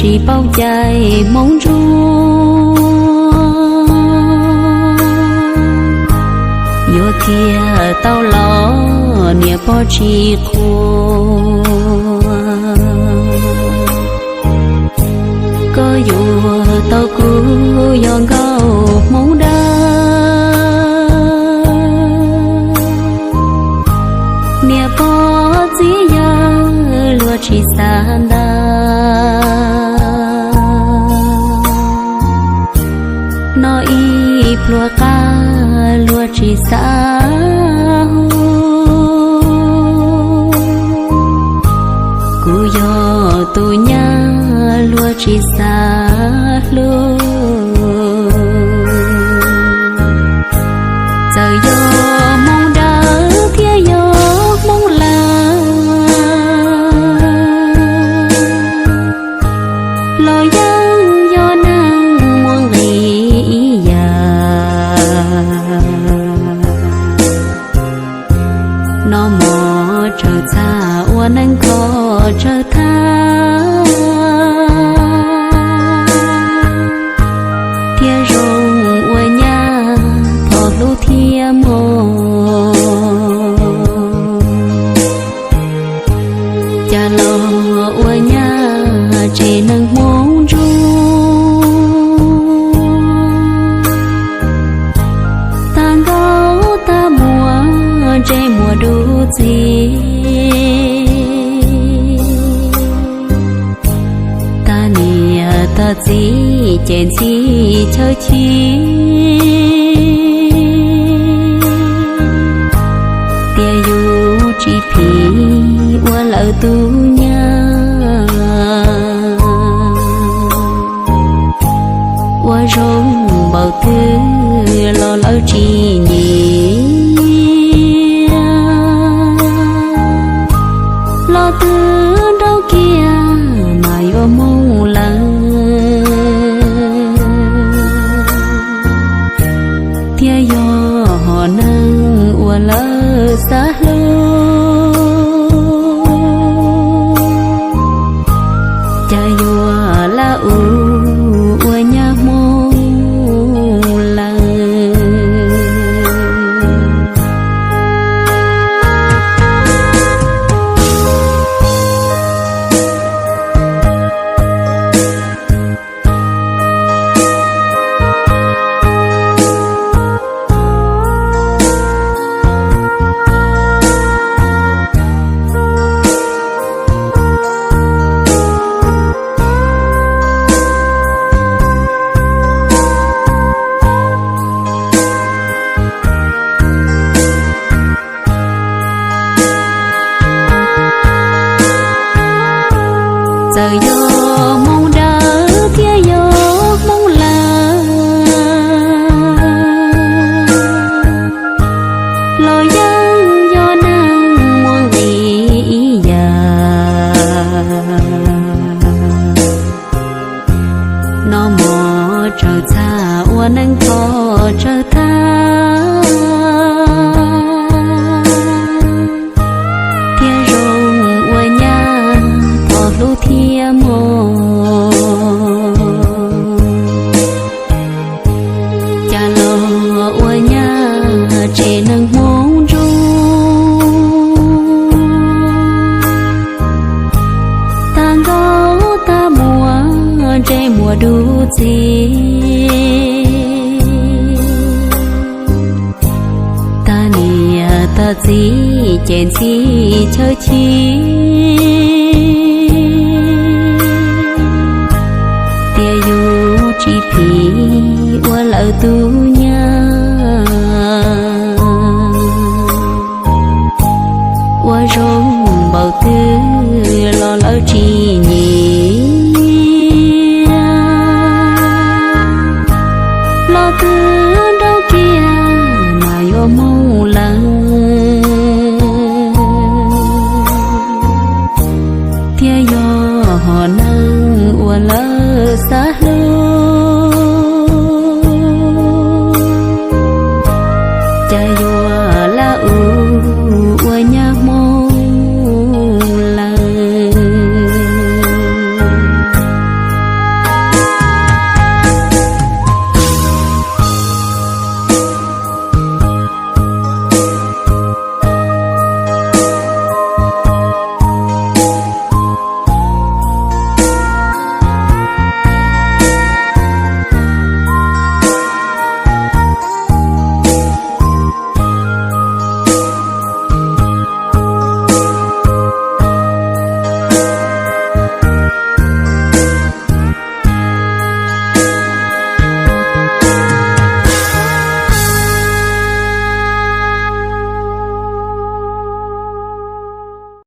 tsis paub cai hmoov ntsuab. Yuav thiaj tau los niam pog tsis qhuas. Koj yuav tau kuv yog nkauj hmoov dawb. Niam pog txiv yawg luag tsis xav ntau. No ib pluag qab luag tsis xav hu. Kuv yog tus nyab luag tsis xav hlub. Txawm yog hmoov dawb thiab yog hmoov lawm, los yeej yog neeg muaj nqis ib yam. No mov tsaws txha ua neeg kho tsawg thab, thiaj zoo ua nyab thov hlub thiab mog. Cas los ua nyab tsev neeg hmoov ntsuab, tag nkaus tag muag ntsej muag dub txig. Tag niam tag txiv ces ntxhi chaw chim, tias yus tsis phim ua lawv tus nyab. Ua zoo npaum twg los lawv tsis nyiam, los twb nrauj kiag mas yuav mus lawm. Thiaj yog hom neeg uas lawv xav hlub, cas yuav laj ua nyab hmoov lawm. Txawm yog hmoov dawb thiab yog hmoov lawm, los yeej yog neeg muaj nqis ib yam. Noj mov tsaws txha ua neeg kho tsawg thab, thiaj zoo ua nyab thov hlub thiab mog. Cas los ua nyab tsev neeg hmoov ntsuab, tag nkaus tag muag ntsej muag dub txig. Tag niam tag txiv ces ntxhi chaw chim, tias yus tsis phim ua lawv tus nyab. Ua zoo npaum twg los lawv tsis nyiam, los twb nrauj kiag mas yuav mus lawm. Thiaj yog hom neeg uas lawv xav hlub,